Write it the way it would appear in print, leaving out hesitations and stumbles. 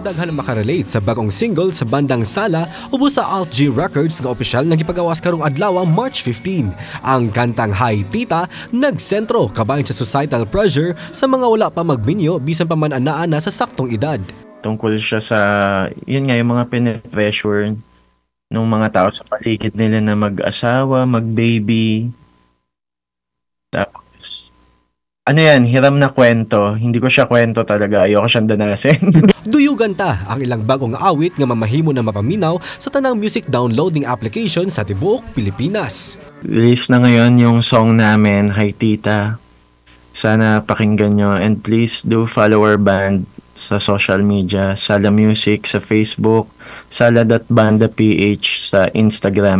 Daghan ang makarelate sa bagong single sa bandang Sala ubos sa Alt G Records nga opisyal nga gipagawas karong adlaw, March 15. Ang kantang "Hi Tita" nagsentro kabahin sa societal pressure sa mga wala pa magminyo bisan pa man anaa na sa saktong edad. Tungkol siya sa, yun nga, yung mga pinipressure ng mga tao sa paligid nila na mag-asawa, mag-baby. Tapos, ano yan, hiram na kwento. Hindi ko siya kwento talaga. Ayoko siyang danasin. Duyugan ta ang ilang bagong awit nga mamahimo na mapaminaw sa tanang music downloading application sa tibuok Pilipinas. Release na ngayon yung song namin, "Hi Tita." Sana pakinggan nyo and please do follow our band sa social media, Sala Music sa Facebook, sala.bandaph sa Instagram.